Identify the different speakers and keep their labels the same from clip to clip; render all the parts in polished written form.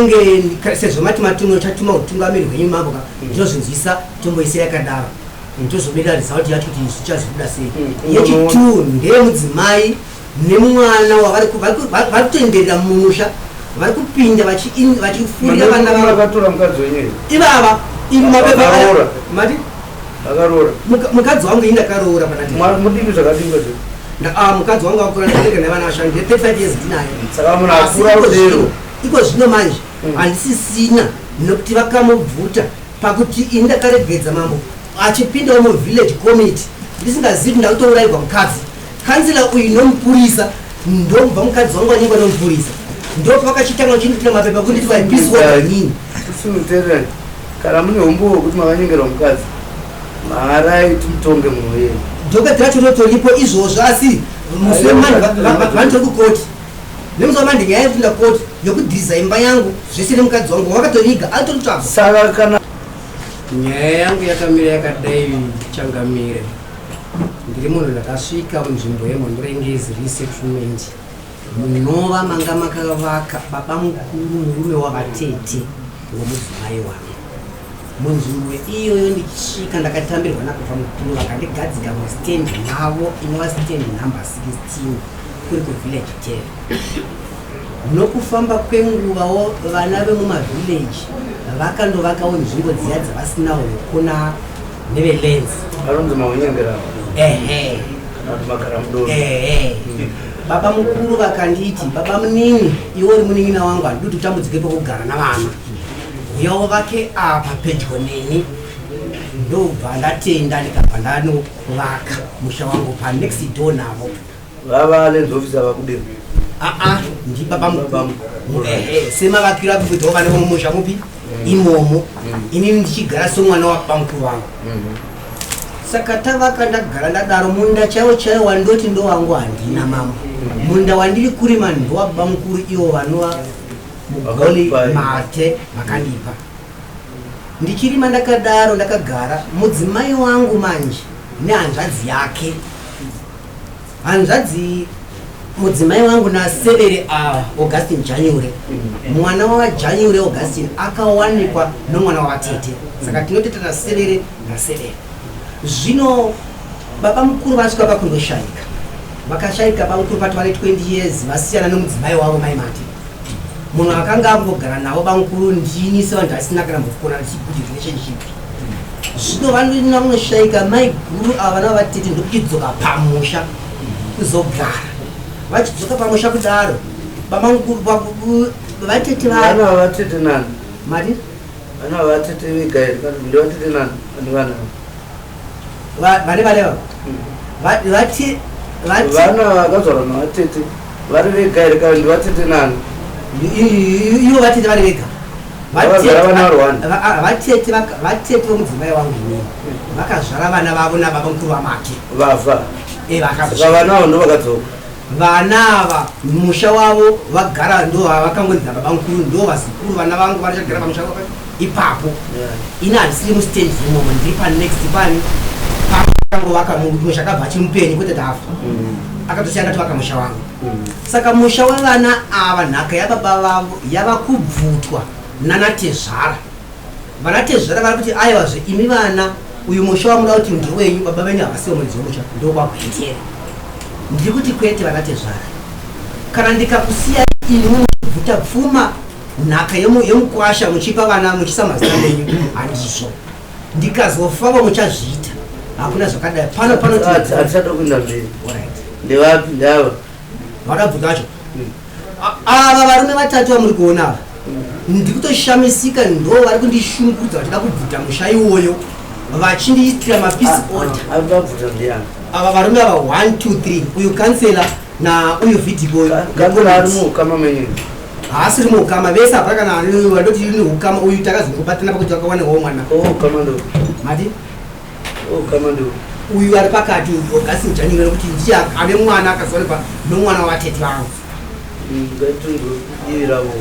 Speaker 1: Inenge sezvo mati matuma chatuma utungamiri hwenyu mambo ka, ndinozvinzwisa, tomboisiya yakadaro, tozomirira result yacho kuti zvichazobuda sei. Yechitu ndeyemudzimai nemwana wavari vari kutoenderera mumusha, vari kupinda vachifurira vana vavo.
Speaker 2: Vakatora mukadzi wenyu here?
Speaker 1: Ivava imi mapepa.
Speaker 2: Vakaroora.
Speaker 1: Mati?
Speaker 2: Vakaroora?
Speaker 1: Mukadzi wangu ini ndakaroora pana
Speaker 2: Mudiki zvakadii mukadzi wenyu?
Speaker 1: Mukadzi wangu akura, ndabereka nevana vashanu, ndine 35 years ndinaye.
Speaker 2: Saka munhu
Speaker 1: Asi
Speaker 2: akura kudero.
Speaker 1: Iko zvino manje handisisina, nekuti vakamubvuta pakuti ini ndakaregedza mambo achipindawo muvillage committee, ndisingazivi kuti ndakutourayirwa mukadzi. Kansela uyu nomupurisa, ndobva mukadzi wangu anyengwa nomupurisa, ndopavakachitanga vachinditira mapepa kunditi vapeace order inini.
Speaker 2: Kusimutererani, kana mune umbowo hwekuti makanyengerwa mukadzi, mharai timutonge munhu iyeye.
Speaker 1: Docket racho rotoripo izvozvo, asi musi wemandi vanotori kukoti, nemusi wamandi nyaya yekupinda koti yokudhiza imba yangu zvese nemukadzi wangu wakatoviga atori kutsvagwa.
Speaker 2: Saka kana
Speaker 1: Nyaya yangu yakamira yakadai, changamire. Ndiri munhu ndakasvika munzvimbo yeMhondoro-Ngezi resettlement, munova manga makavaka baba mukuru, murume wavatete womudzimai wangu. Munzvimbo iyoyo ndichisvika, ndakatambirwa nababa mukuru, vakandigadzika mustand mavo, inova stand number 16, kuri kuvillage 10. Nokufamba kwenguvawo, vana vemumavillage vakandovakawo nzvimbo dziya dzavasina hukuna nevelands.
Speaker 2: Vanonzi maunyengeravo.
Speaker 1: Ehe.
Speaker 2: Kana kuti magara mudoro.
Speaker 1: Ehe. Baba mukuru vakanditi, "Baba munini, iwe uri munin'ina wangu, handidi kuti utambudzike pokugara navana, uyawo vake apa pedyo neni." Ndobva ndatenda, ndikabva ndanovaka musha wangu panext door navo.
Speaker 2: Vava lands officer vakudero?
Speaker 1: Aa, ndibaba mukuru. Ehe, semavakiro akuitawo vana vomumusha mupi imomo, inini ndichigara somwana wababa mukuru vangu. Saka tavaka, ndagara ndadaro. Munda chaiwo chaiwo wandoti ndowangu handina, mambo. Munda wandiri kurima ndowababa mukuru, ivo vanova Mugoli.
Speaker 2: Vakakupai.
Speaker 1: Mate vakandipa. Ndichirima ndakadaro, ndakagara, mudzimai wangu manje nehanzvadzi yake, hanzvadzi mudzimai wangu nasevere ava, Augustin Janyure, mwana waJanyure Augustin akawanikwa nomwana wavatete, saka tinoteta nasevere nasevere. Zvino baba mukuru vasvika pakundoshayika, vakashayika baba mukuru pati vane 20 years vasiyana nomudzimai wavo mai Mate. Munhu akanga ambogara navo bamukuru ndini, sevanhu vasina kana mbokona good relationship. Zvino vanoina kunoshayika mai guru ava, vana vavatete ndokuchidzoka pamusha kuzogara. Vachidzoka pamusha kudaro, baba mukuru vatete
Speaker 2: Vana vavatete nani?
Speaker 1: Mati?
Speaker 2: Vana vavatete vega here, kana kuti ndevatete nani vane vana?
Speaker 1: Vane vana ava vati vati
Speaker 2: Vana vakazvarwa navatete vari vega here, kana ndivatete nani?
Speaker 1: Ivo vatete vari vega.
Speaker 2: Vakazvara vana vari one?
Speaker 1: Vatete vatete vomudzimai wangu inini vakazvara vana vavo nababa mukuru vamake.
Speaker 2: Vafa?
Speaker 1: Eh.
Speaker 2: Saka
Speaker 1: Vakazvara.
Speaker 2: Vana avo ndo vakadzoka?
Speaker 1: Vana ava musha wavo vagara, ndo vakangonzi nababa mukuru ndo vazukuru, vana vangu vachagara pamusha wavo ipapo. Ini handisiri mustand imomo, ndiri panext pani pakangovaka musha, akabva achimupenyu kwete tafa, akatosiya ndatovaka musha wangu. Saka musha wevana ava, nhaka yababa vavo yava kubvutwa nanatezvara. Vanatezvara vari kuti, "Aiwazve imi vana, uyu musha wamuda kuti ndewenyu, baba venyu havasiwo muridzi wemusha, ndokwagwetere." Ndiri kuti kwete, vanatezvara, kana ndikakusiya ini mubvuta pfuma, nhaka yemukwasha, muchipa vana, muchisa mazita menyu, handizvo. Ndikazofavo muchazviita. Hakuna zvakadai pano pano.
Speaker 2: Hatichada kuenda mberi.
Speaker 1: Alright.
Speaker 2: Ndevapi ndava?
Speaker 1: Vakabvuta vacho ava varume vatatu vamuri kuona ava, ndikutoshamisika, ndo vari kundishungurudza vachida kubvuta musha iwoyo, vachindiitira mapeace order.
Speaker 2: Vabvuta ndiani?
Speaker 1: Ava varume ava, 1 2 3, uyu kansela nauyu vhidhipo.
Speaker 2: Kansela ari muukama menyu?
Speaker 1: Haasiri muukama, vese hapana kana vandoti ni ukama. Uyu takazongobatana pakuti vakawanewo mwana.
Speaker 2: Ukama ndo?
Speaker 1: Mati?
Speaker 2: Ukama ndo?
Speaker 1: Uyu ari pakati uyu, Augustin Janyure, nekuti ndiye ane mwana akazowanikwa nomwana wavatete vangu.
Speaker 2: Ngatinzwe divi ravo.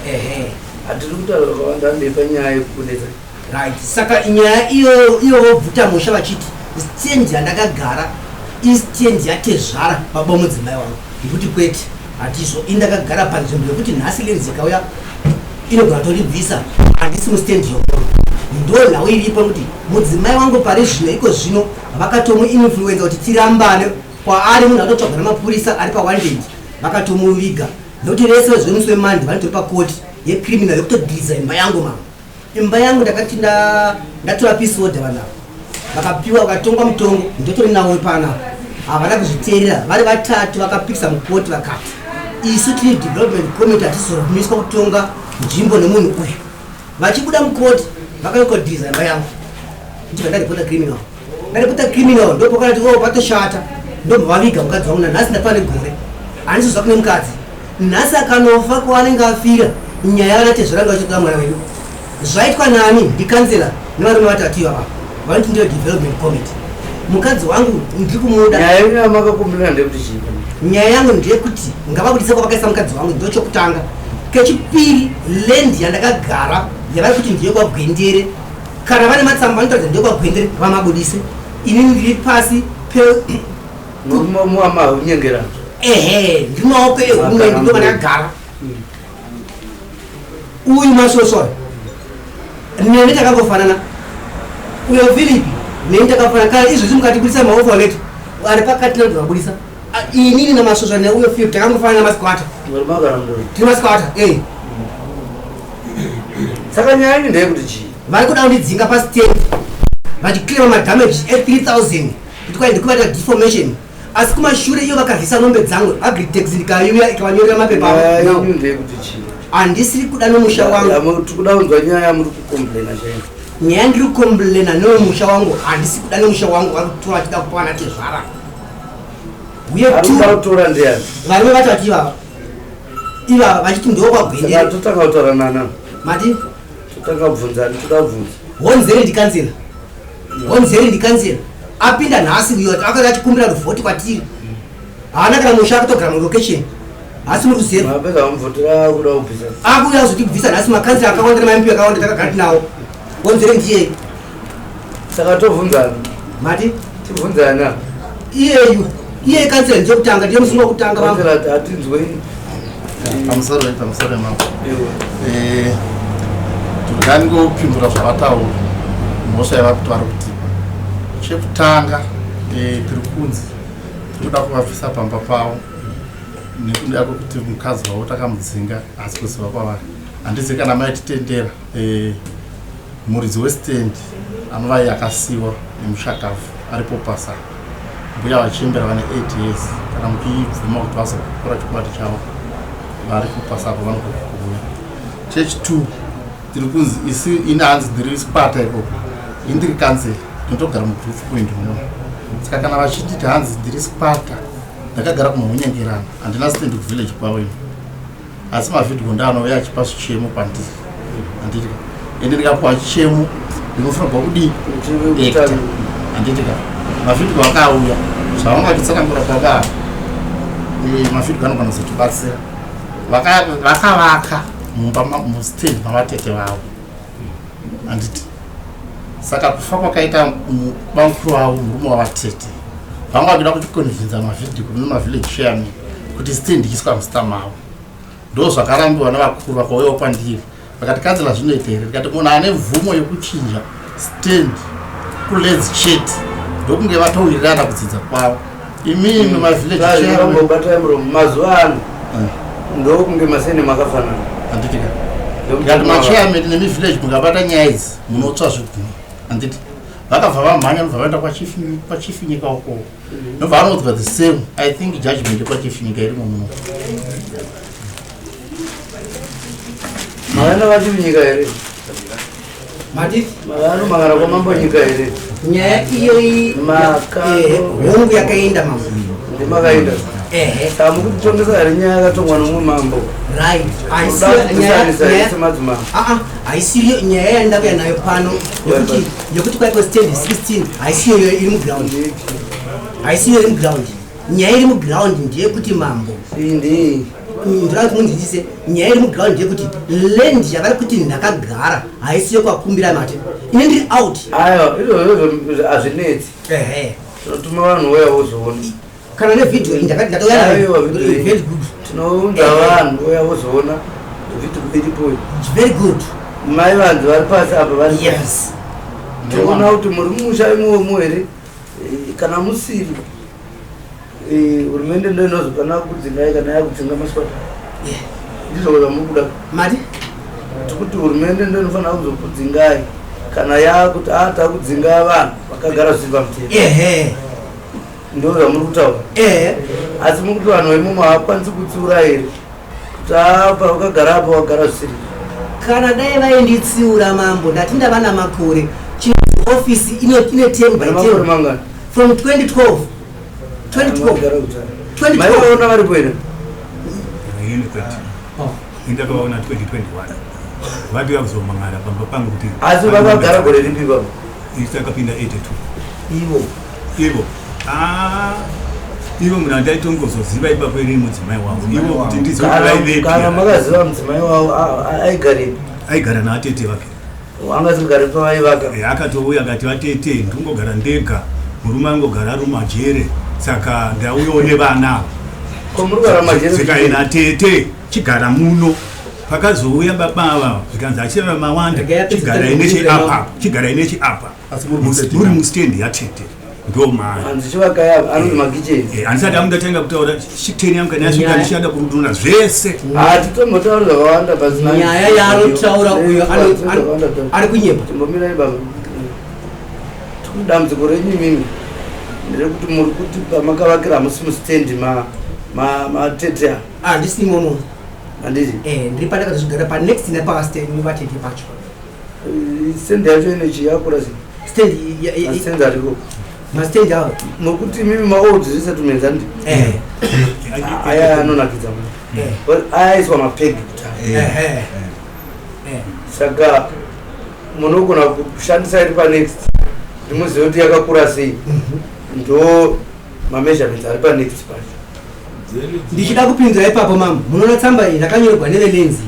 Speaker 1: Ehe.
Speaker 2: Hatiri kutaura vakawanda, handei panyaya yekukunetsa.
Speaker 1: Right, saka nyaya iyo iyo vobvuta musha vachiti stand yandakagara istand yatezvara, baba mudzimai wangu. Ndikuti kwete, hatizvo. Indakagara panzvimbo yekuti nhasi lands ikauya. Inogona kutoribvisa. Handisi mustand yomono. Ndo nhau iripo kuti mudzimai wangu pari zvino, iko zvino vakatomuinfluenza kuti tirambane. Kwaari munhu atotsvagwa namapurisa ari pawanted, vakatomuviga nekuti rese zvemusi wemandi vanotori pakoti yecriminal yekutodhiriza imba yangu. Mama, imba yangu ndakati ndatora peace order, vanhu ava vakapiwa, vakatongwa mutongo, ndotori nawo panapa. Havana kuzviteerera, vari vatatu vakapikisa mukoti, vakati isu tiri development committee, hatizomiswa kutonga nzvimbo nemunhu uyu. Vachibuda mukoti vakakodhiriza imba yangu. Ndibva ndaripota criminal. Ndaripota criminal, ndopakanati o patoshata, ndobva vaviga mukadzi wangu. Nanhasi ndapane gore handizozva kune mukadzi. Nhasi akanofa kwaanenge afira, nyaya vanatezvaranga vachitoda mwana wedu. Zvaitwa nani? Ndikansela nevarume vatatu ivava vanoti ndiyo development committee. Mukadzi wangu ndiri kumuda.
Speaker 2: Nyaya yenyu yamakakumbirana ndekuti chii?
Speaker 1: Nyaya yangu ndeyekuti ngavabudise kwavakaisa mukadzi wangu, ndochokutanga. Kechipiri, land yandakagara yavari kuti ndiyo kwaGwendere, kana vane matsamba vanotaridza ndiyo kwaGwendere, vamabudise. Inini ndiri pasi pe
Speaker 2: Muamahunyengerano.
Speaker 1: Ehe, ndiri maoko ehurumende, ndo vandakagara. Uyu Masvosva neni takangofanana, uyo Philipi neni takafanana. Kana izvozvi mukatibudisa maoffer letter ari pakati nandovabudisa, inini naMasvosva neuyo Philip takangofanana, masquatter. Tiri masquatter e.
Speaker 2: Saka nyaya yenyu ndeyekuti chii?
Speaker 1: Vari kuda kundidzinga pastand vachiclaima madamage e3000 kuti kwai ndikuvaita defamation, asi kumashure iyo vakarwisa mombe dzangu, Agritex ndikaiuya ikavanyorera mapepa avo.
Speaker 2: Nyaya yenyu ndeyekuti chii?
Speaker 1: Handisiri kuda nomusha wangu.
Speaker 2: Tikuda kunzwa nyaya yamuri kucomplaina chaiyo.
Speaker 1: Nyaya ndiri kucomplaina nemusha wangu, handisi kuda nemusha wangu. Vari kutora vachida kupa vana tezvara uye
Speaker 2: Ari kuda kutora ndiani?
Speaker 1: Varume vatatu ivava, ivava vachiti ndokwagwendere.
Speaker 2: Saka totanga kutaura nana
Speaker 1: Mati?
Speaker 2: Totanga kubvunzani, toda kubvunza.
Speaker 1: Honzeri ndikansela, Honzeri ndikansela apinda nhasi uyo akati achikumbira ruvhoti kwatiri. Haana kana musha, akutogara mulocation, hasi muruzevha.
Speaker 2: Mapedza vamuvhotera kuda kubvisa.
Speaker 1: Akuuya kuzotibvisa nhasi. Makansela akawanda nemaMP akawanda takagara tinawo. Honzeri ndiye.
Speaker 2: Saka tobvunzana.
Speaker 1: Mati?
Speaker 2: Tibvunzana.
Speaker 1: Iyeyu, iye kansela ndiye kutanga, ndiye musungo wekutanga vangu.
Speaker 2: Kansela, hatinzwei.
Speaker 3: Pamusoro, pamusoro mambo. Ndingangopindura zvavataura. Mhosva yava kuti vari kutipa, chekutanga, tiri kunzi tiri kuda kuvabvisa pamba pavo nekuda kwekuti mukadzi wavo takamudzinga, asi kuziva kwavari handizi. Kana maititendera, muridzi westand anova iye akasiwa nemushakavhu aripo pasa, mbuya vachembera vane 8 years, kana muchibvuma kuti vazokura chokwadi chavo vari kupasapo vanokuuya. Chechi 2, tiri kunzi isi ini hanzi ndiri squatter ikoko. Ini ndiri kansela, ndinotogara muGrowth Point muno. Saka kana vachinditi hanzi ndiri squatter, ndakagara kumaunyengerana, handina stand kuvillage kwavo ini, asi mavhidhiyo ndaanouya achipa zvichemo kwandiri, handitika? Ende ndikapuwa chichemo ndinofanirwa kudii? Acta, handitika? Mavhidhiyo akauya zvavanga vachitsanangura baba, mavhidhiyo anogona kuzotibatsira. Vakavaka mumba mustand mavatete vavo, handiti? Saka kufa kwakaita bamukuru vavo, murume wavatete, vanga vachida kuchiconvinza mavhidhiyo nemavillage chairman kuti stand iiswa muzita mavo. Ndo zvakarambiwa nevakuru. Vakauyawo kwandiri vakati, "Kansela, zvinoita here?" Ndikati munhu ane mvumo yekuchinja stand kulands chete ndokunge vatowirirana kudzidza kwavo. Imimi mavillage chairman
Speaker 2: Batai muromo. Mazuva ano ndokunge masene makafanana.
Speaker 3: Handitika? Ndikati machairman nemivillage mukabata nyaya idzi munotsva zviguma, handiti? Vakabva vamhanya, nobva vaenda kwachief Nyika ukoko, nobva vanoudzwa the same. I think judgment yekwachief Nyika irimo muno.
Speaker 2: Makaenda kwachief Nyika here?
Speaker 1: Mati?
Speaker 2: Makanomangara kwamambo Nyika here?
Speaker 1: Nyaya iyoyi hongu, yakaenda, mama.
Speaker 2: Ndimakaenda?
Speaker 1: Ehe.
Speaker 2: Saka mukutitongesa here nyaya yakatongwa nomumwe mambo?
Speaker 1: Right.
Speaker 2: Kuda kutisanisa semadzimambo.
Speaker 1: Haisiriyo nyaya yandakuya nayo pano yekuti kwaiko stand 16, haisiyo iyo iri muground, haisiyo iri muground. Nyaya iri muground ndeyekuti, mambo,
Speaker 2: Iyi ndii?
Speaker 1: Ndoda kuti munzwisise. Nyaya iri muground ndeyekuti land yavari kuti ndakagara haisiyo kwakumbira mate. Ine ndiri out.
Speaker 2: Aiwa, izvozvo hazvinetsi.
Speaker 1: Ehe.
Speaker 2: Tinotuma vanhu voya vozoona.
Speaker 1: Kana nevhidhiyo iyi ndakati ndakauya nayo.
Speaker 2: Aiwa, video iyi.
Speaker 1: Very good.
Speaker 2: Tinounza vanhu voya vozoona. Iripo.
Speaker 1: Very good.
Speaker 2: Mai vanzi vari pasi apa vari.
Speaker 1: Yes.
Speaker 2: Toona kuti muri mumusha imomo here kana musiri hurumende ndo inozokana kudzingai kana yakudzinga maswata. Ndizvo zvamuri kuda.
Speaker 1: Mati?
Speaker 2: Tikuti hurumende ndo inofanira kuzokudzingai kana yakuti a takudzinga vanhu vakagara zvisiri pamutemo.
Speaker 1: Ehe.
Speaker 2: Ndo zvamuri kutaura.
Speaker 1: Ehe.
Speaker 2: Asi muri kuti vanhu veimomo havakwanisi kutsiura here kuti apa vakagara apa vakagara zvisiri.
Speaker 1: Kana dai vainditsiura mambo, ndati ndava namakore. Chinonzi office ine term by
Speaker 2: Vane makore
Speaker 1: term.
Speaker 2: mangani?
Speaker 1: From 2012. 2012.
Speaker 2: Vagara kudhara.
Speaker 1: 2012.
Speaker 2: Maivaona varipo here?
Speaker 4: Ini kwete. Indakaona 2021 vati vakuzomangara pamba pangu kuti
Speaker 2: Asi vakagara gore ripi baba?
Speaker 4: Takapinda 82.
Speaker 1: Ivo.
Speaker 4: Ivo. Ah, ivo munhu andaitongozoziva ipapo iri mudzimai wavo. Ivo kuti ndizive kuti vaivepi.
Speaker 2: Kana makaziva mudzimai wavo aigarepi?
Speaker 4: Aigara naatete vake.
Speaker 2: Anga asingagari pavaivaka.
Speaker 4: Akatouya akati vatete ndingogara ndega, murume angogara ari mumajere, saka ndauyawo nevana.
Speaker 2: Ko muri kugara mumajere?
Speaker 4: Zvikaenda tete chigara muno. Pakazouya baba ava zvikanzi achireva mawanda,
Speaker 1: Regai apedze
Speaker 4: chigarai
Speaker 1: tande
Speaker 4: nechiapa, chigarai nechiapa.
Speaker 3: Asi muri mustendi
Speaker 4: Muri mustendi yatete ndo mari.
Speaker 2: Hanzi chivakaya anonzi makicheni.
Speaker 4: Handisati amundatanga kutaura chiteni yangu kana yasvika ndichada kuruduna zvese.
Speaker 2: Hatitombotaura zvakawanda pasina
Speaker 1: Nyaya yaanotaura uyo ari kunyepa.
Speaker 2: Timbomirai baba. Dambudziko renyu imimi nderekuti muri kuti pamakavakira hamusi mustendi matete ava.
Speaker 1: Handisi imomo.
Speaker 2: Handiti?
Speaker 1: Ndiri pandakazvigara pa next nepastendi vatete pacho.
Speaker 2: Stendi yacho ine chii yakura sei?
Speaker 1: Stand
Speaker 2: Mastendi ariko.
Speaker 1: Mastendi avo.
Speaker 2: Nokuti imimi maold resettlements handiti? Aya anonakidza munhu. Aya aiswa mapegi kutanga. Saka munogona kushandisa iri panext kuti muzive kuti yakakura sei. Ndo mameasurements ari panext pacho.
Speaker 1: Ndichida kupindura ipapo mambo, munoona tsamba iyi rakanyorwa nevelenzi.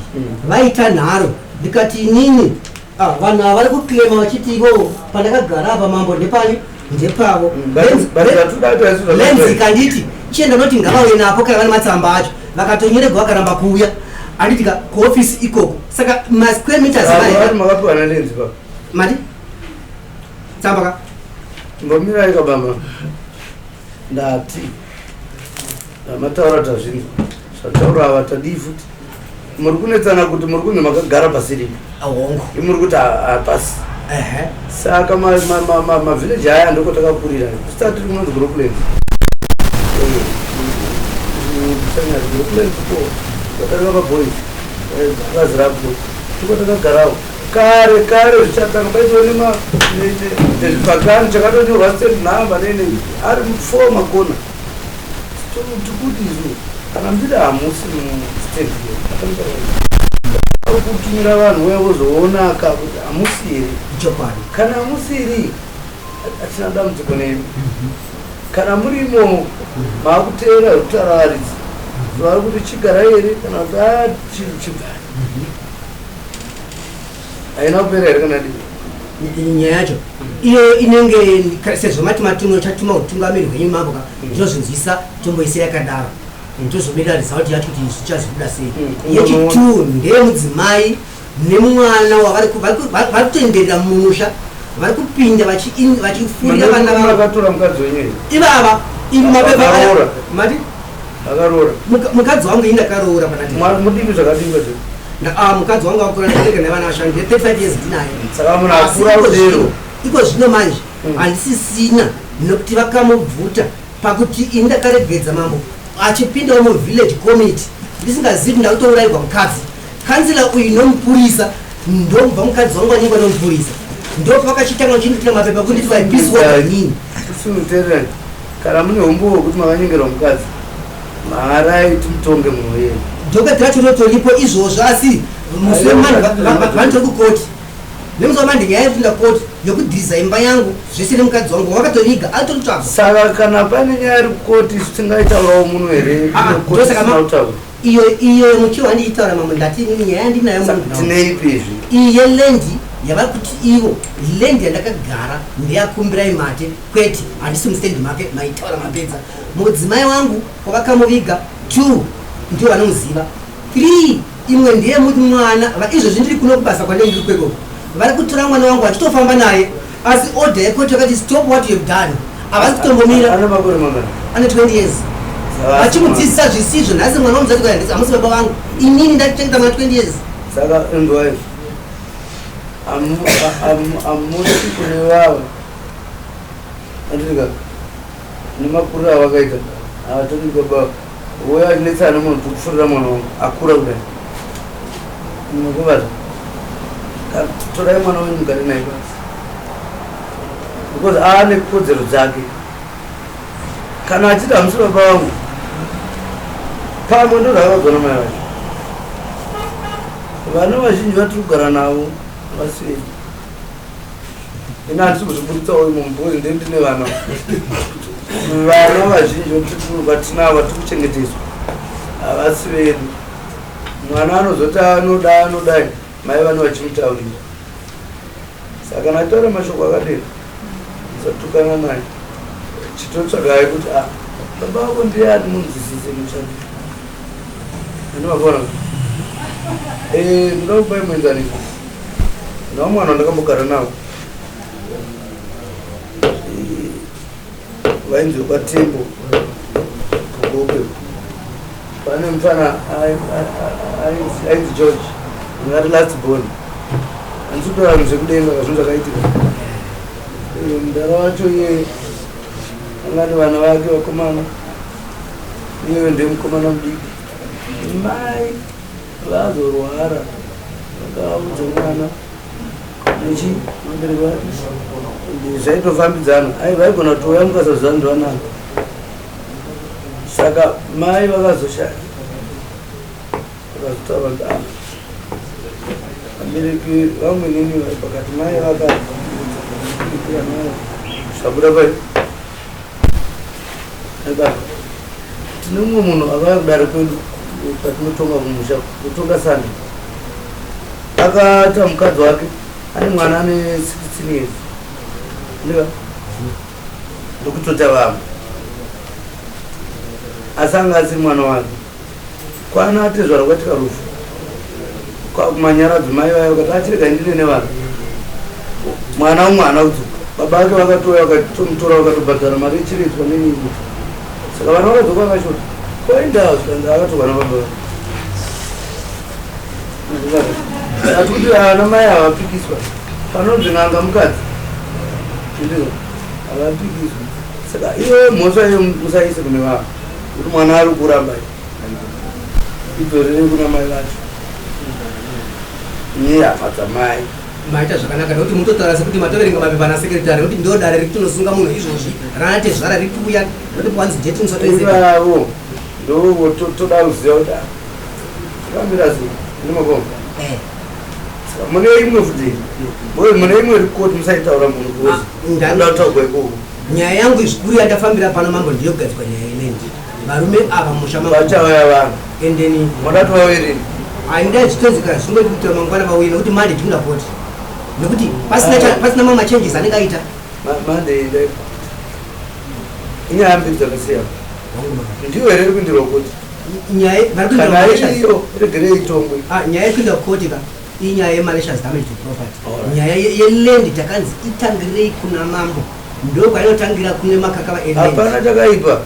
Speaker 1: Vaita nharo ndikati inini vanhu ava vari kuclaima vachiti ivo pandakagara apa mambo ndepani ndepavo. Lenzi kanditi chienda noti ngavauye napo kana vane matsamba acho, vakatonyorerwa vakaramba kuuya handiti ka kuofisi ikoko. Saka masquare meters
Speaker 2: makapiwa nalenzi pa
Speaker 1: mati tsamba ka
Speaker 2: mbomirai kababa. Ndati amataura tazvinzwa zvataura ava tadii futi. Muri kunetsana kuti muri kunzi makagara pasiripo.
Speaker 1: Hongu.
Speaker 2: Muri kuti hapasi. Saka mavhileji aya ndoko takakurira. Kusati tiri kunonzi Grouplands. Grouplands ko takareva paboys vazirapo tiko takagarawo kare kare zvichatanga paitova nezvibhakani chakatonyorwa stand number nene ari four makona. Tikuti isu kana muchiti hamusi mustand iyo kutumira vanhu uya vozoonaka kuti hamusi here.
Speaker 1: Chokwadi.
Speaker 2: Kana hamusiri hatina dambudziko nemi. Kana muri imomo maakuteera zvekutaura varidzi vari kuti chigarai here kana kuti chibvai. Haina kupera here kana dii?
Speaker 1: Nyaya yacho iyo inenge sezvo mati matumwa chatuma utungamiri hwenyu mambo ka ndinozvinzwisa tomboisiya yakadaro ndozomirira result yacho kuti zvichazobuda sei. Yechitu ndeyemudzimai nemwana wavari vari kutoenderera mumusha, vari kupinda vachifurira vana vavo.
Speaker 2: Vakatora mukadzi wenyu here?
Speaker 1: Ivava mapepa
Speaker 2: Vakaroora.
Speaker 1: Mati?
Speaker 2: Akaroora.
Speaker 1: Mukadzi wangu ini ndakaroora pana tete.
Speaker 2: Mudiki zvakadii kwazvo?
Speaker 1: Mukadzi wangu akura, ndabereka nevana vashanu, ndine 35 years ndinaye.
Speaker 2: Saka munhu
Speaker 1: Asi
Speaker 2: akura kudero.
Speaker 1: iko zvino manje handisisina nekuti vakamubvuta pakuti ini ndakaregedza mambo achipindawo muvillage committee ndisingazivi kuti ndakutourayirwa mukadzi. Kansela uyu nomupurisa ndobva mukadzi wangu anyengwa nomupurisa ndopavakachitanga vachinditira mapepa kuti vaibiswa nini.
Speaker 2: Sunutererani kana mune humbowo hwekuti makanyengerwa mukadzi mharai timutonge munhu iyeye.
Speaker 1: Docket racho rotoripo izvozvo, asi musi wemandi vanotori kukoti nemusi wamandi nyaya yekupinda koti yokudhiza imba yangu zvese nemukadzi wangu wakatoriga atoritsvaga.
Speaker 2: Saka kana pane nyaya iri kukoti isu tingaitaurawo muno here? Koti
Speaker 1: Ndosaka
Speaker 2: tisina kutaura.
Speaker 1: Iyo muchiwa handiitaura mambo, ndati inini nyaya yandinayo
Speaker 2: Saka
Speaker 1: munhu.
Speaker 2: tineipi izvi?
Speaker 1: Iyi yelendi yavari kuti ivo lendi yandakagara ndeyakumbirai mate, kwete handisi mustendi make maitaura mapedza. Mudzimai wangu kwavakamuviga 2 ndivo vanomuziva 3. Imwe ndiye mwana izvozvi ndiri kuno kubasa kwandenge ndiri kwekoko, vari kutora mwana wangu vachitofamba naye, asi order yekoti yakati stop what you have done. Havasi kutombomira.
Speaker 2: Ane makore mangani?
Speaker 1: Ane 20 years. Vachimudzidzisa zvisizvo. Nhasi mwana wamuzati kwahandisi hamusi baba vangu, inini ndachengeta mwana 20 years.
Speaker 2: Saka inzwai, hamusi kune vava anditika nemakuriro avakaita havatodi baba uyo achinetsana nemunhu tikufurira mwana wangu akura kudai munokuvata. Torai mwana wenyu mugare naye basi, because aane kodzero dzake. Kana achiti hamusi baba vangu, pamwe ndo zvakaudzwa namai vacho. Vana vazhinji vatiri kugara navo vasi vedu. Ini handisi kuzviburitsawo imomo because ndee ndine vana. Vana vazhinji vatinavo vatiri kuchengeteswa havasi vedu. Mwana anozoti anoda anodai, mai vano vachimutaurira. Saka kana ataura mashoko akadero, musatukana naye. Chitotsvagai kuti ah, baba vako ndiani, munzwisise mutsvake andivakaona. Ndoda kupai muenzaniso nawo mwana wandakambogara nawo, vainzi kwaTembo Kugoke. Pane mufana ainzi George, ungati last born. Handisi kutaura zvinhu zvekudenga, zvinhu zvakaitika. Mudhara wacho iye angati vana vake vakomana, iyeyo ndiye mukomana mudiki. Mai vazorwara, vakaudza mwana nechi vabereki vake zvaitofambidzana. Ai, vaigona kutouya mukasaziva ndivanani. Saka mai vakazoshaya, vakazotaura kuti ah, vabereki vangu inini vari pakati. Mai vakaudza zvabuda pai baba. Tine mumwe munhu akauya kudare kwedu patinotonga kumusha, kutonga Sande. Akaita mukadzi wake ane mwana ane 16 years, ndika ndokutota vamwe, asi anga asiri mwana wake. Kwana atezvara kwaitika rufu kwakumanyaradzo, mai vaya vakati achirega ndine nevana. Mwana umwe haana kudzoka. Baba vake vakatouya vakatomutora, vakatobhadhara mari yechiredzwa nenini. Saka vana vakadzoka vakashota kwaenda, zvikanzi akatorwa nababa vake. Ati kuti ana mai havapikiswa panonzi n'anga mukadzi, ndizvo, havapikiswa. Saka iyo mhosva iyo musaise kune vanhu kuti mwana ari kuramba, idzorere kuna mai vacho nehama dzamai.
Speaker 1: Maita zvakanaka nekuti mutotaura sekuti matoverenga mapepa nasekretary, nekuti ndo dare rikutonosunga munhu izvozvi rana tezvara riri kuuya nekuti kwanzi date musatoizeka.
Speaker 2: Ivavo ndo toda kuziva kuti akamira sei ndimakoma. Saka mune imwe futi boy, mune imwe rikoti musaitaura munhu
Speaker 1: Ah,
Speaker 2: ndoda kutaurwa ikoko.
Speaker 1: Nyaya yangu zvikuru yandafambira pano, mambo, ndiyo kugadzikwa nyaya yeland. Varume ava musha mangu.
Speaker 2: Vachauya vanhu.
Speaker 1: Endeni.
Speaker 2: Moda tovauye
Speaker 1: Handai zvitozikana zvingoti kuti mangwana vauye, nekuti Monday tinoda koti, nekuti pasina pasina mamwe machanges anenge aita.
Speaker 2: Monday ndai inyaya mbiri dzakasiyana. Ndiyo here iri kuindirwa koti?
Speaker 1: Nyaya vari kuenda
Speaker 2: Kana
Speaker 1: kumalicious-
Speaker 2: iriyo, regerei itongwe.
Speaker 1: Ah, nyaya yekuenda kukoti ka inyaya yemalicious damage to property. Nyaya yeland takanzi itangirei kuna mambo, ndo kwainotangira kune makakava eland.
Speaker 2: Hapana chakaipa.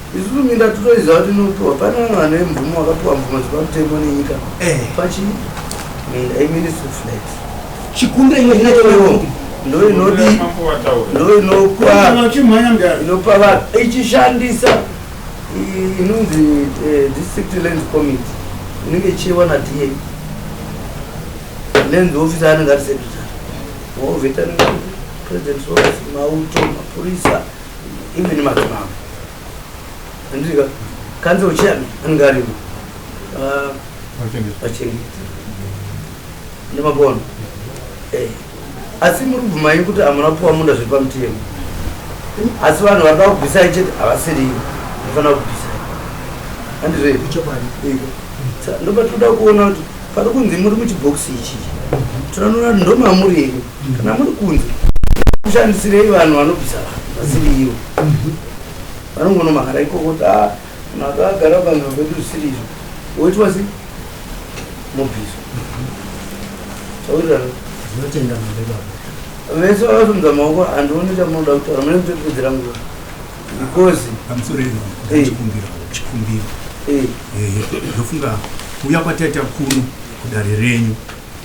Speaker 2: Isusu minda totoiziva kuti inopiwa. Pane vanhu vane mvumo, vakapiwa mvumo dzepamutemo nenyika. Pachi minda iMinistry of Lands.
Speaker 1: Chikumbiro imwe
Speaker 2: Iyoyo ndo inodi, ndo inopa
Speaker 3: Vachimhanya mudare.
Speaker 2: Inopa vanhu ichishandisa inonzi district land committee, inenge ichiwa naDA land officer anenge ari secretary, maovheta anenge president's office, mauto, mapurisa, even madzimambo, andika council chairman anenge arimo. Ah, vachengeti nemagona. Asi muri kubvumai kuti hamuna kupiwa munda zviri pamutemo, asi vanhu varida kubvisai chete havasirivo vanofanira kubvisai, handizvo?
Speaker 1: Chokwadi.
Speaker 2: Ndopatinoda kuona kuti pari kunzi muri muchibhokisi ichi, tinoona kuti ndomamuri here. Kana muri kunze, kushandisirei vanhu vanobvisa vanhu vasiri ivo, vanongonomhara ikoko kuti a munhu akagara panzvimbo pedu zvisiri izvo, woitwa sei? Mobviswa. Tawirirana.
Speaker 1: Ndinotenda mambo baba.
Speaker 2: Vese vakasimudza maoko, handioni chamunoda kutaura, mune kutopedzera nguva because
Speaker 4: Pamusoro ino chikumbiro, chikumbiro. Ndofunga kuuya kwataita kuno kudare renyu,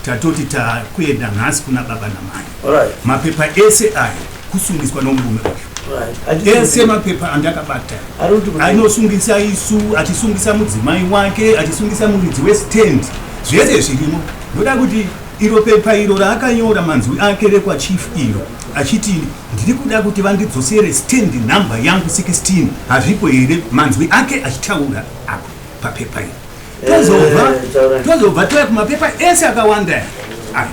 Speaker 4: tatoti takuenda nhasi kuna baba namai. Mapepa ese aya kusungiswa nomurume uyu. Ese mapepa andakabata
Speaker 2: Ari kuti kudii?
Speaker 4: Anosungisa isu, achisungisa mudzimai wake, achisungisa muridzi westand, zvese zvirimo. Ndoda kuti iro pepa iro raakanyora manzwi ake rekwachief iro achiti ndiri kuda kuti vandidzosere stand number yangu 16, hazvipo here manzwi ake achitaura apo papepa iro? Tozobva
Speaker 2: Taura.
Speaker 4: Tozobva toya kumapepa ese akawanda aya. Aya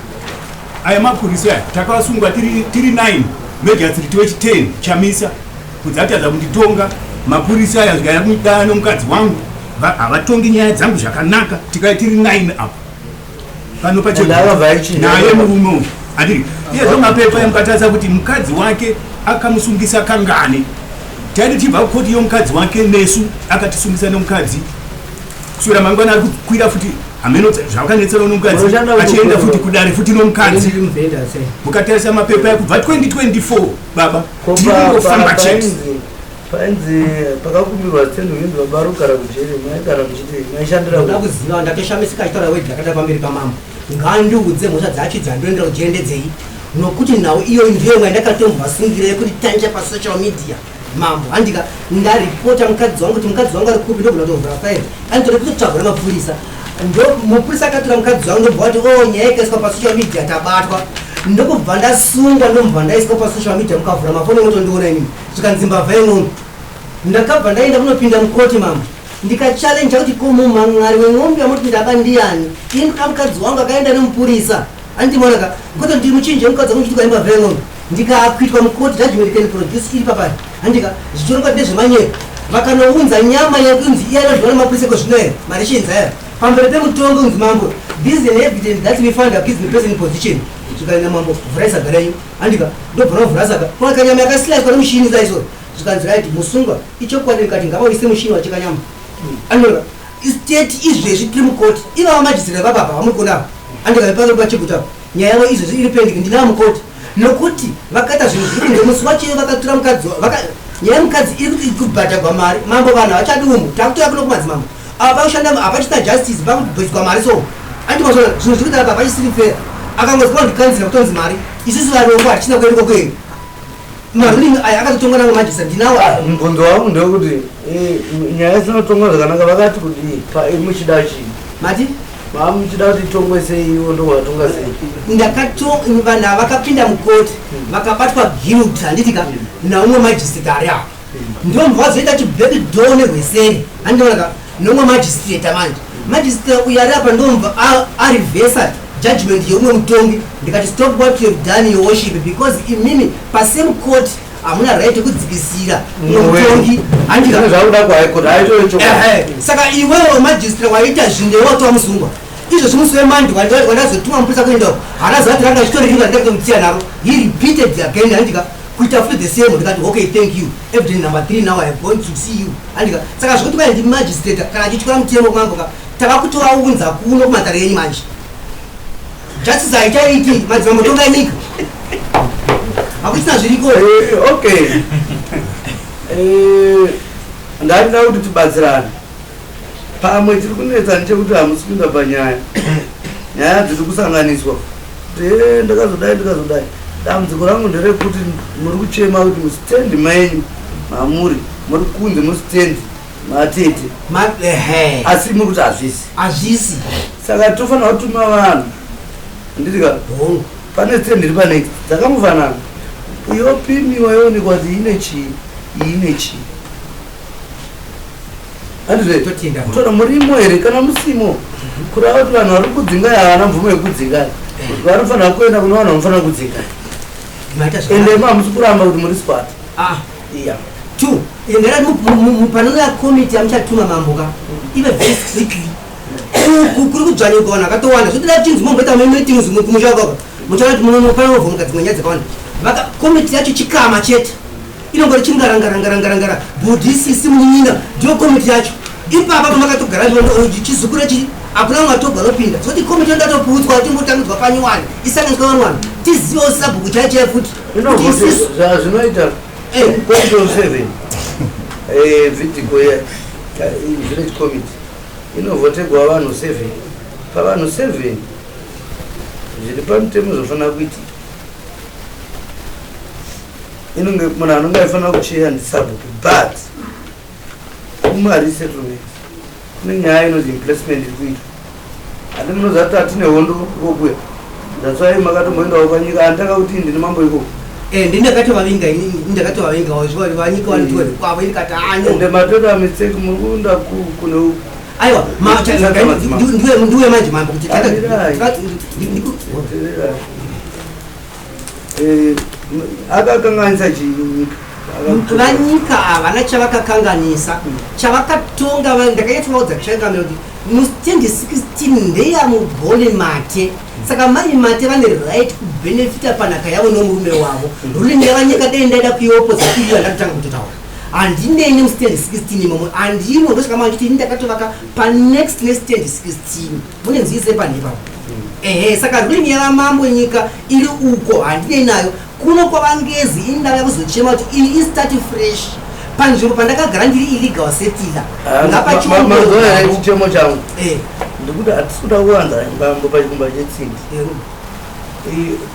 Speaker 4: aya mapurisa aya, takasungwa tiri 9, magistrate wechi10 Chamisa kudzatadza kunditonga. Mapurisa aya zvikaya kudana nomukadzi wangu, havatongi nyaya dzangu zvakanaka. Tikai tiri 9 apo pano.
Speaker 2: And akabva aichinja.
Speaker 4: Naye murume uyu andiri iyezvo mapepa emukatarisa kuti mukadzi wake akamusungisa kangani. Taiti tibva kukoti yomukadzi wake nesu, akatisungisa nomukadzi, kuswera mangwana ari kukwira futi, hameno zvakanetsera nomukadzi.
Speaker 2: Unoshanda
Speaker 4: Achienda
Speaker 2: kukwira.
Speaker 4: futi kudare futi nomukadzi.
Speaker 1: Ndiri muvhenda sei?
Speaker 4: Mukatarisa mapepa ekubva 2024, baba,
Speaker 2: Ko
Speaker 4: tiri kungofamba chete.
Speaker 2: Painzi pakakumbirwa stand, kunzi baba ari kugara kujeri, maigara muchiti maishandira
Speaker 1: Ndoda kuziva, ndatoshamisika achitaura wedhi rakada pamberi pamambo. Ngandiudze mhosva dzacho dzandoendera kuchiendedzei, nokuti nhau iyoyi ndiyo imwe yandakatombvasungira yekuti tanja pasocial media, mambo. Handika ndaripota mukadzi wangu kuti mukadzi wangu ari kupi, ndogona kutovhura fairi anitore kutotsvagwa nemapurisa. Ndo mupurisa akatora mukadzi wangu, ndobva wati, "O, nyaya ikaiswa pasocial media, tabatwa." Ndokubva ndasungwa, ndobva ndaiswa pasocial media. Mukavhura mafoni motondiona inini, zvikanzi mbavha yen'ombe. Ndakabva ndaenda kunopinda mukoti, mambo, ndikachallenja kuti ko mumhan'ari wen'ombe yamuti ndaba ndiyani? Ini kamukadzi wangu akaenda nemupurisa, andimonaka kwete kuti muchinje mukadzi wangu chiti mbavha yen'ombe. Ndikakwitwa mukoti, judgment can produce iri papari, handika zvichirongwa ndezvemanyepo. Vakanounza nyama yekunzi iya inodyiwa nemapurisa kozvino here, marechinza aya, pamberi pemutongo, unzi, "Mambo, this is an evidence that we found against the person in position." Zvikaenda, "Mambo, vhurai saga renyu." Handika ndobva ravhura saga, kuna kanyama yakasilaiswa nemushini zaiso. Zvikanzi, "Right, musungwa, ichokwadi." Ndikati ngavaise mushini wacheka nyama. Andika state izvezvi tiri mukoti, ivava magistrate vapapa vamuri kuona apa, andika pano pachiguta, nyaya yavo izvezvi iri pending, ndinava mukoti nokuti vakaita zvinhu zviri kunze. Musi wacho vakatora mukadzi nyaya yemukadzi iri kuti kubhadhagwa mari. Mambo, vanhu havachadi umu, takutoya kuno kumadzimambo apa pakushanda hapachina justice, pakubviswa mari. So andimazvona zvinhu zviri kuita apa hapachisiri fair. Akangozwa kuti kutonzi mari, isusu varombo hatichina kuenda kwekwedu. Maruling aya akatotongwa nango magistrate, ndinawo aya.
Speaker 2: Mubvunzo wangu ndewekuti nyaya isinotongwa zvakanaka, vakati kudii muchida chii?
Speaker 1: Mati?
Speaker 2: Maa muchida kuti itongwe sei? Iwo ndowatonga sei?
Speaker 1: Ndakato vanhu ava vakapinda mukoti vakabatwa guilt, handitika, naumwe magistrate ari apa, ndomva vazoita chiback door nerweseri, handionaka nomwe magistrate. Manje magistrate uyu ari apa ndomva arivhesa judgment yeumwe mutongi. Ndikati, "Stop what you have done, your worship, because imimi pasame court hamuna right yekudzikisira umwe mutongi." Handika
Speaker 2: Zvine zvakuda kuhigh court, haitore chokwadi.
Speaker 1: Ehe, saka iwewe magistrate waita zvinhu, watova musungwa izvozvi. Musi wemandi wandazotuma mupurisa kuendawo, haana zuva ranga achitoriringa, ndakatomutsiya naro. He repeated again, handika, kuita futi the same. Ndikati, "Okay, thank you, evidence number three, now I have gone to see you." Handika, saka zvekuti kwai ndi magistrate kana achityora mutemo, mambo ka, tavakutovaunza kuno kumatare enyu. Manje justice haichaiti, madzimambo, tongai nyika, hakuchina zviriko.
Speaker 2: Okay, ndandida kuti tibatsirane. Pamwe tiri kunetsa ndechekuti hamusi kuinda panyaya, nyaya dziri kusanganiswa kuti ndakazodai, ndakazodai. Dambudziko rangu nderekuti muri kuchema kuti musitendi menyu mamuri muri kunze musitendi matete,
Speaker 1: Ehe.
Speaker 2: asi muri kuti hazvisi.
Speaker 1: Hazvisi.
Speaker 2: Saka tofanira kutuma vanhu, handitika?
Speaker 1: Hongu.
Speaker 2: Pane stendi iri panext dzakangofanana, yopimiwa yoonekwa kuti ine chii, iyi ine chii, handizve?
Speaker 1: Totenda.
Speaker 2: Tora murimo here? Kana musimo, kureva kuti vanhu vari kudzingai havana mvumo yekudzingai, vanofanira kuenda kune vanhu vanofanira kudzingai.
Speaker 1: Maita
Speaker 2: Ende
Speaker 1: zvakanaka.
Speaker 2: hamusi kuramba kuti muri squat.
Speaker 1: Ah,
Speaker 2: iya.
Speaker 1: Two, ndakati panouya komiti yamuchatuma, mambo ka, ive very strictly. Uku kuri kudzvanyirwa vanhu vakatowanda, zvotoda kuchinzi momboita meetings kumusha kwako, muchaona kuti munopanovhomuka dzimwe nyaya dzakawanda. Komiti yacho chikama chete, inongori chingarangarangarangarangara, bhudhi, sisi, munin'ina, ndiyo komiti yacho ipapa pamakatogara chizukuru. Hakuna mumwe atobva anopinda. Zoti komiti yondatoputswa timbotangidzwa panyuwani isanganiswa vanhu vanhu tizivewo sabhuku chaiyo chaiyo futi. Kuti isusu
Speaker 2: Zvazvinoita committee of seven, vidhigo village committee inovhotegwa vanhu seven. Pavanhu seven, zviri pamutemo zvofanira kuitika, inonge munhu anonge aifanira kucheya ndisabhuku, but kumaresettlement kune nyaya inonzi emplacement iri kuitwa. Handi munoziva kuti hatine hondo kokuya? That's why makatomboendawo panyika handitanga kuti ndini mambo ikoko.
Speaker 1: Ndindakatovavinga ini, ndakatovavinga vanyika vanotore kwavo, ini kati anyo.
Speaker 2: Ende matoita mistake, muri kuenda kune
Speaker 1: Aiwa, ndiwe manje mambo kuti
Speaker 2: Amirai. Akakanganisa chinyika?
Speaker 1: Vanyika havana chavakakanganisa. Chavakatonga, ndakanyatsovaudza kushangamira kuti mustendi 16 ndeyamugone mate, saka mai Mate vane right kubenefita panhaka yavo nomurume wavo. Ruling yavanyika dei ndaida kuiopposa iriyo ndatotanga kutotaura, handinei nemustendi 16 imomo, handimo. Ndosaka machiti ini ndakatovaka panext nestendi 16, mune nzwise panhu ipapo. Ehe, saka ruling yavamambo nyika iri uko, handinei nayo. Kuno kwavangezi ini ndauya kuzochema kuti ini istart fresh panzvimbo pandakagara ndiri illegal settler.
Speaker 2: Mazoera chichemo changu, ndikuti hatisi kuda kuwanza mbambo pachikumba chetsindi.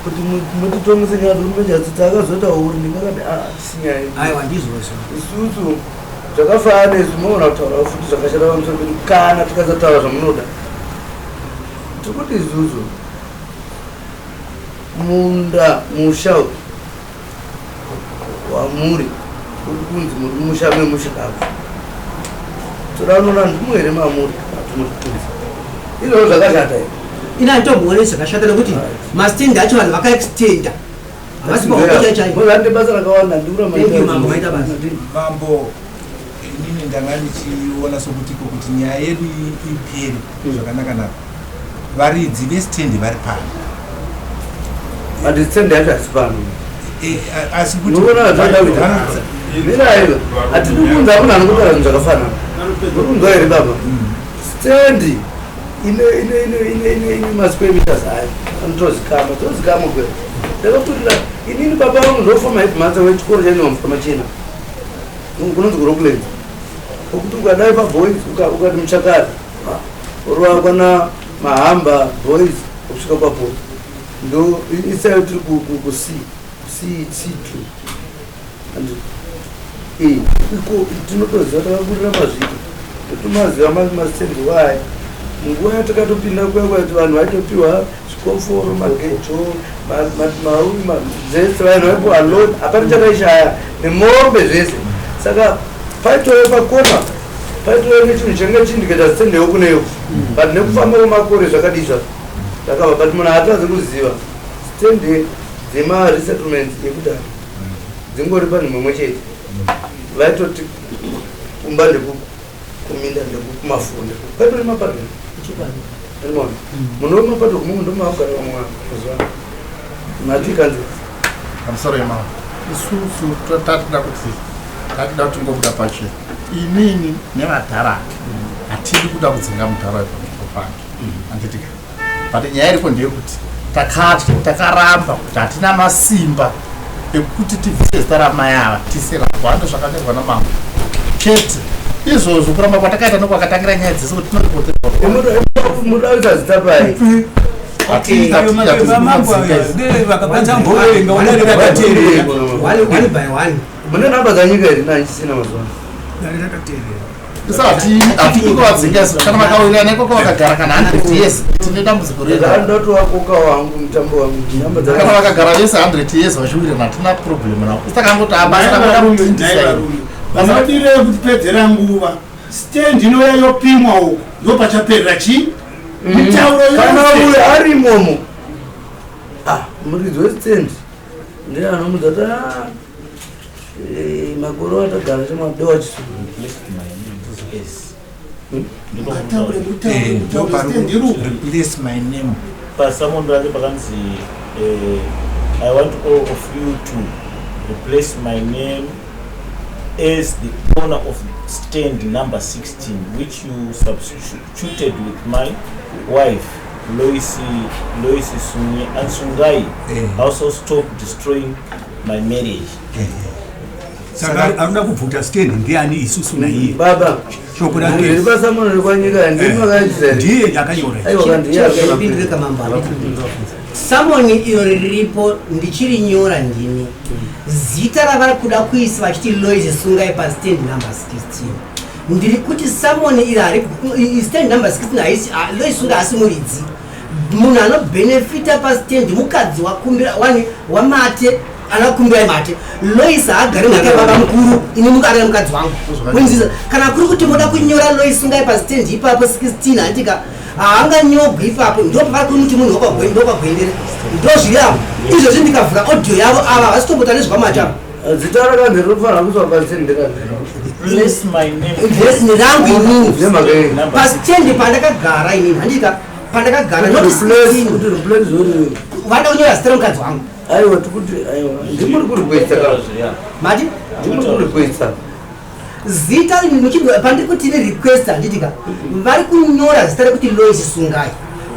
Speaker 2: Kuti mutitongese nyaya dzekumejatsitsi akazoita uri ndingakati hatisi nyaya yedu.
Speaker 1: Aiwa, ndizvozvo.
Speaker 2: Isusu zvakafanana nesu, munoona kutaura futi zvakashata pamusoro pedu kana tikasataura zvamunoda. Tikuti isusu munda musha uyu wamuri uri kunzi muri musha memushakabvu, toda kunoona ndimo here mamuri atimuri kunzi izvozvo zvakashata here?
Speaker 1: Ini handitombooni zvakashata nekuti mastendi acho vanhu vakaextenda, havasi pahokocha chaiyo.
Speaker 2: Mozande basa rakawanda.
Speaker 1: Thank you, mambo, maita basa.
Speaker 5: Mambo, inini ndanga ndichiona sokuti iko kuti nyaya yedu ipere zvakanaka-naka, varidzi vestendi vari pano.
Speaker 2: But stendi yacho hasi pano.
Speaker 5: Asi kuti
Speaker 2: Unoona zvada kuita, miraiva, hatidi kunza munhu anokutaura zvinhu zvakafanana. Uri kunzwa here, baba? Stendi ine masquare meters ayo anotozikama, tozikama kwera ndakakurira inini. Baba vangu ndoformer headmaster wechikoro chainwa machena kunonzi kuRocklands, okuti ukadai paboys, ukati muchakari orova kwana Mahamba Boys kusvika kwapo, ndo isayo tiri ku C C C2 and iko tinotoziva, takakurira mazvito, totomaziva mastendi waya. Munguva yatakatopinda kuya kuti vanhu vaitopiwa zvikoforo, magejo, maui, dzese vanhu vaipiwa loan, hapana chakaishaya, nemombe zvese. Saka paitove pakona, paitove nechinhu change chiindiketa stendewo kuneyo, but nekufamba kwemakore zvakadii zvazvo zvakava, but munhu haatazi kuziva stende dzemaresettlements ekudhara dzingori panhu mumwe chete. Vaitoti kumba ndekuku, kuminda ndekukumafunda, paitori mapato. Unoona munhu wemapato kumwe ndomaakugara vamwe vanhu mazuva matikanzi.
Speaker 3: Pamusoro yemambo, isusu tatida kuti tatida kuti tingobuda pachena, inini nevadhara hatidi kuda kudzinga mudhara wepanzvimbo pake, handitika? But nyaya iripo ndeyekuti takatya, takaramba kuti hatina masimba ekuti tibvise zita ramai ava tise rako. Hando zvakanyorwa namambo chete izvozvo. Kuramba kwatakaita nokwakatangira nyaya dzese kuti tinoripoterwa.
Speaker 2: Mudakuita zita pai?
Speaker 4: Ayo mapepa mambo ayo vakabata mboverenga udare rakateerera.
Speaker 1: One by one.
Speaker 2: Mune namba dzanyika here naichisina mazuva?
Speaker 4: Dare rakateerera.
Speaker 3: Hatidi kuvadzinga isu. Kana vakawirirana ikoko vakagara kana 100 years, tine dambudziko redu?
Speaker 2: Ndotowakoka wangu mutambo wangu namba.
Speaker 3: Kana vakagara vese 100 years vachiwirirana, hatina problem navo. Isakangoti abasa rakuda kutindisa.
Speaker 6: Vanodirei kutipedzera nguva? Stand inoya yopimwa uku, ndo pachaperera chii mitauro
Speaker 2: Kana
Speaker 6: yose.
Speaker 2: uyo ari imomo, muridzi westendi ndiye anomudza kuti, "Ah, makore atagara chemadewa chisu."
Speaker 6: Ngataure mutauro, mutauro, stand iri uku.
Speaker 5: Replace my name.
Speaker 7: Pasamondo rake pakanzi, "I want all of you to replace my name." as the owner of stand number 16 which you substituted with my wife Lois Lois Sungai
Speaker 4: Eh.
Speaker 7: also stop destroying my marriage.
Speaker 4: Saka arikuda kubvuta stand ndiani isusu naiye
Speaker 2: baba
Speaker 4: shoko rake
Speaker 2: riri pasamoni rekwanyika ndimakaitisa
Speaker 4: ndiye akanyora
Speaker 2: aiwa kandiye
Speaker 1: Ndipindure kamambo samoni iro riripo ndichirinyora ndini zita ravari kuda kuisa vachiti Lois Sungai pastand number 16 ndiri kuti samoni iri hari stand number 16 haisi Lois Sungai asi muridzi munhu anobhenefita pastand mukadzi wakumbira wani wamate anakumbirai mate Lois haagari nhaka yababa mukuru ini mukari mukadzi wangu Munzisa kana kuri kuti moda kunyora Lois Sungai pastand ipapo 16 handika haanganyogwi ipapo ndo pavari kuri muti munhu ndokwagwendere ndo zviri apo izvozvi ndikavhura audio yavo ava havasitombota nezvekwamate ava
Speaker 2: zita rakanzi rinofanira kuiswa pastand kanzi
Speaker 7: Place my name
Speaker 1: rangu inini
Speaker 2: nemhaka yei
Speaker 7: number
Speaker 1: pastand pandakagara inini handika pandakagara not 16
Speaker 2: kuti replace zori
Speaker 1: vada kunyora zita remukadzi wangu
Speaker 2: aiwa tikuti aiwa ndimuri kurikwetsa ka
Speaker 7: Yeah.
Speaker 1: mati
Speaker 2: ndimuri kurikwetsa
Speaker 1: zita pandiri kuti ine request handitika vari kunyora zita rekuti Lois Sungai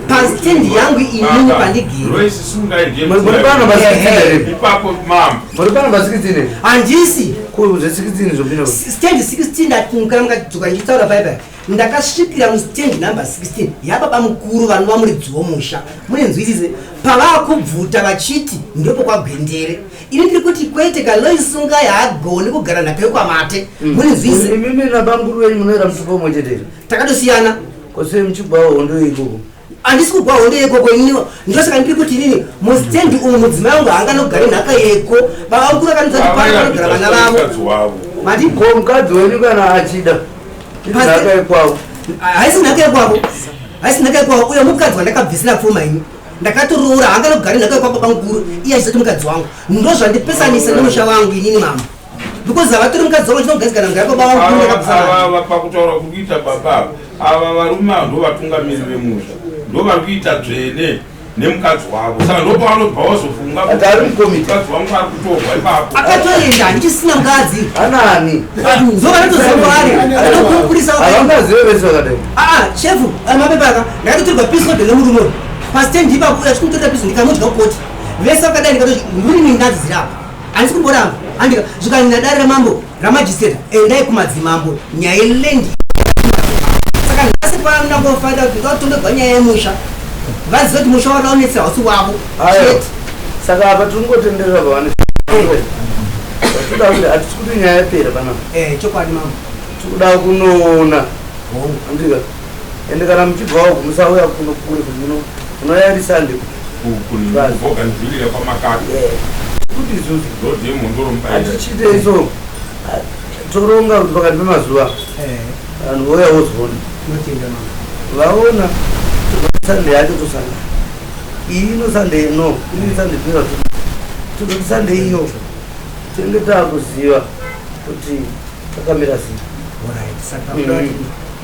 Speaker 1: pastand yangu inini pandigere
Speaker 8: Lois Sungai ndiye
Speaker 2: muri pano
Speaker 8: mudzimai.
Speaker 2: pa16 here
Speaker 8: Ipapo mama.
Speaker 2: muri pano pa16 here
Speaker 1: handisi
Speaker 2: ko zve16 zvopinda
Speaker 1: stand 16 ndati kana mukadzoka ndichitaura paipai ndakasvikira mustand number 16 yababa mukuru vanova muridzi womusha mune nzwisise pavakubvuta vachiti ndipo kwagwendere ini ndiri kuti kwete kaLois Sungai haagoni kugara nhaka yekwamate mune nzwisise
Speaker 2: imimi nabamukuru venyu munoera mutupo umwe chete here
Speaker 1: takatosiyana
Speaker 2: kose muchigwawo hondo ikoko
Speaker 1: handisi kugwa hondo yekoko inini ndosaka ndiri kuti inini mustendi umu mudzimai wangu haanganogare nhaka yeko baba mukuru akanudza kuti pano panogara vana vavo
Speaker 8: Mukadzi wavo.
Speaker 1: mati
Speaker 2: ko mukadzi wenyu kana achida nhaka yekwavo
Speaker 1: haisi nhaka yekwavo haisi nhaka yekwavo uyo mukadzi wandakabvisira pfuma ini ndakatoroora haanganogari nhaka yekwababa mukuru iye achizoti mukadzi wangu ndo zvandipesanisa nemusha wangu inini mama because havatori mukadzi wangu chinogadzikana nhaka yekwababa mukuru ndakabvisa mari.
Speaker 8: Ava pakutaura kuri kuita baba ava, ava varume ava ndo vatungamiri vemusha ndo vari kuita dzvene nemukadzi wavo saka ndo pavanobva vazofunga
Speaker 2: Ati ari mukomiti.
Speaker 8: mukadzi wangu ari kutorwa ipapo
Speaker 1: akatoenda handichisina mukadzi
Speaker 2: anani
Speaker 1: ndo vanotoziva kwaari akatokurisa
Speaker 2: havangazive vese vakadai
Speaker 1: aa shefu mapepa aka ndakatotorwa piscode nemurume uyu pastendi ipapo achinotorera piso ndikamudya kukoti vese vakadai ndikatoti muri ningazi dziri apa handisi kumboramba andika zvikanina dare ramambo ramajisteta endai kumadzimambo nyaya yelendi saka nhasi panangofanira kuti ngautongegwa nyaya yemusha vazive kuti musha wakaonetsera hausi wavo
Speaker 2: Ayo.
Speaker 1: chete
Speaker 2: saka apa tiri kungotenderera pavane tikuda kuti hatisi kuti nyaya yapera panapa
Speaker 1: Eh, chokwadi mambo
Speaker 2: tikuda kunoona andika ende kana muchibvawo musauya kuno kure kuti munoyarisande
Speaker 8: kuboganville kwamakaka
Speaker 2: kuti isusu
Speaker 8: rodhi yemhondoro mubaira
Speaker 2: hatichiite so toronga kuti pakati pemazuva vanhu vouya vozoona
Speaker 1: tinotenda mambo
Speaker 2: vaona sande yacho tosangana iyi ino sande no ini sande tinoa tozoti sande iyo tinenge taakuziva kuti takamira sei
Speaker 1: Alright, saka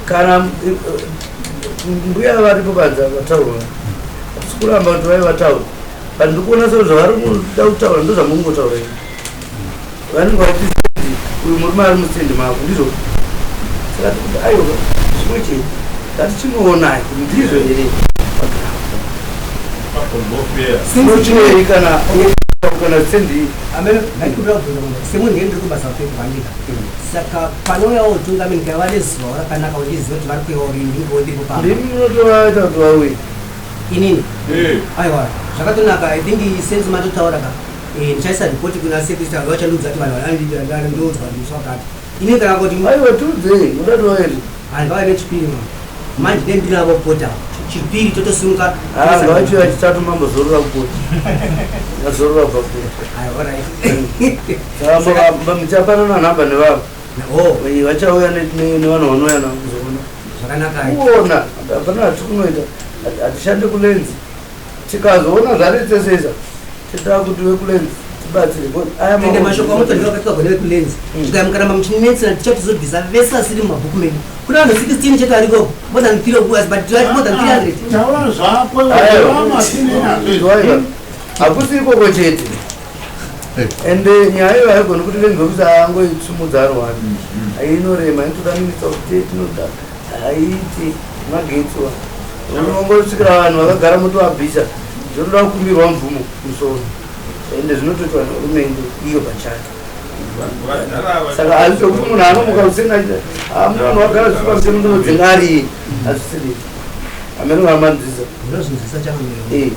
Speaker 2: kana mbuya varipo panze vataura hatisi kuramba kuti vai vataura but ndikuona sero zvavari kuda kutaura ndo zvamungotaura ini vanenge vachiti uyu murume ari mustendi mako ndizvo saka tikuti aiwa zvimwe chete ngatichinoonai kuti ndizvo here
Speaker 8: ipapo ndofeya
Speaker 2: sinochei kana kana stendi
Speaker 1: amene ndaikumbira kubvunza mambo semunhu ndiri kubasa kwekuvandika saka panouyawo utungamiri kaiva nezuva rakanaka kuti ndizive kuti vari kuyawo rini ndingewo ndiripo pamba
Speaker 2: ndimi munotovaita kuti vauye
Speaker 1: inini
Speaker 8: Eh,
Speaker 1: aiwa zvakatonaka i think sense matotaura ka Eh, ndichaisa ripoti kuna secretary vachandiudza kuti vanhu vandoudzwa musi wakati inini kana kuti
Speaker 2: aiwa tiudzei muda kuti vauye
Speaker 1: handivauya nechipiri mama manje dei ndinavo pota chipiri totosimuka
Speaker 2: ngavachiuya chitatu mambozorora kupota azorora kubva kupota
Speaker 1: Aiwa, alright.
Speaker 2: saka muchapanana nhamba nevavo
Speaker 1: Oh,
Speaker 2: vachauya nevanhu vanouya navo kuzoona
Speaker 1: zvakanaka
Speaker 2: kuona hapana hatiri kunoita hatishande kulands tikazoona zvaretsesesa toda kuti vekulands tibatsire because aya
Speaker 1: ende mashoko amutondiwa katika gone vekulands
Speaker 2: Mm.
Speaker 1: mukaramba muchinetsera tichatizobvisa vese vasiri mumabhuku medu kuna vanhu 16 chete ariko more than 3 of us but tiri more than 300
Speaker 6: taura zvako
Speaker 2: Aiwa.
Speaker 6: masinenazvo
Speaker 2: Izwaiwa. hakusi ikoko chete Ende nyaya iyo haigoni kuti venzi kuti angoitsumudza ari one. Inorema, inotoda minista of state, inoda haiiti magetsi wa unongosvikira vanhu vakagara motovabvisa. Zvinotoda kukumbirwa mvumo kumusoro, ende zvinotoitwa nehurumende iyo pachayo. Saka hazvi zvokuti munhu anomuka kuseni achiti munhu vanhu vagara zviri pamutemo, ndinodzinga ariye, hazvisiri. Amene vamanzwisa.
Speaker 1: Ndinozvinzwisa changamire.
Speaker 2: Eh,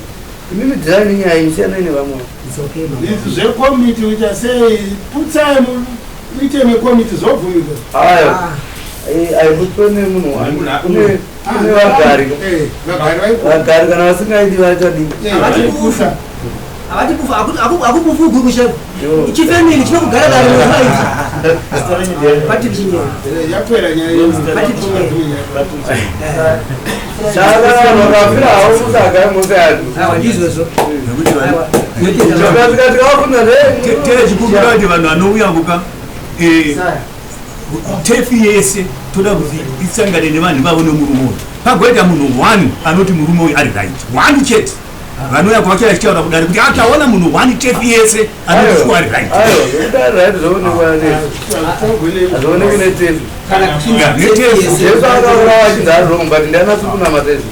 Speaker 2: imimi dhirai nenyaya iyi, siyanai nevamwe.
Speaker 1: It's okay, mama.
Speaker 6: Izvi zvekomiti kuita sei, putsai muite mekomiti, zvobvumidzwa?
Speaker 2: Ayo.
Speaker 1: Ah.
Speaker 2: Aiputswe nemunhu wani. Kune vagari.
Speaker 6: Vagari vaipo.
Speaker 2: Vagari kana vasingaidi vachadii?
Speaker 1: Havati kufa, havati kufa, hakukufi uguru shefu. Chifamily chinokugara kare Patrick Chinyere.
Speaker 6: Yapera nyaya iyi.
Speaker 1: Patrick Chinyere.
Speaker 2: Saka vanhu vakafira havo, musagare mose adi.
Speaker 1: Aiwa, ndizvozvo.
Speaker 4: Nekuti
Speaker 1: Aiwa, ndinotenda.
Speaker 2: Tikavafunda.
Speaker 4: Techikumbira kuti vanhu vanouya kuka tefi yese, toda kuti isangane nevanhu ivavo nemurume uyu, pagoita munhu one anoti murume uyu ari right, one chete. Vanouya kuvachaya achitaura kudare kuti ataona munhu one, tefi yese anoti shuwa ari right.
Speaker 2: Aiwa, zvekuti ari right zvoonekwa, hazvioneki netefi.
Speaker 1: Kana
Speaker 4: Netefi.
Speaker 2: Jesu akaurawa achinzi ari wrong, but ndianatsi kunamata izvi.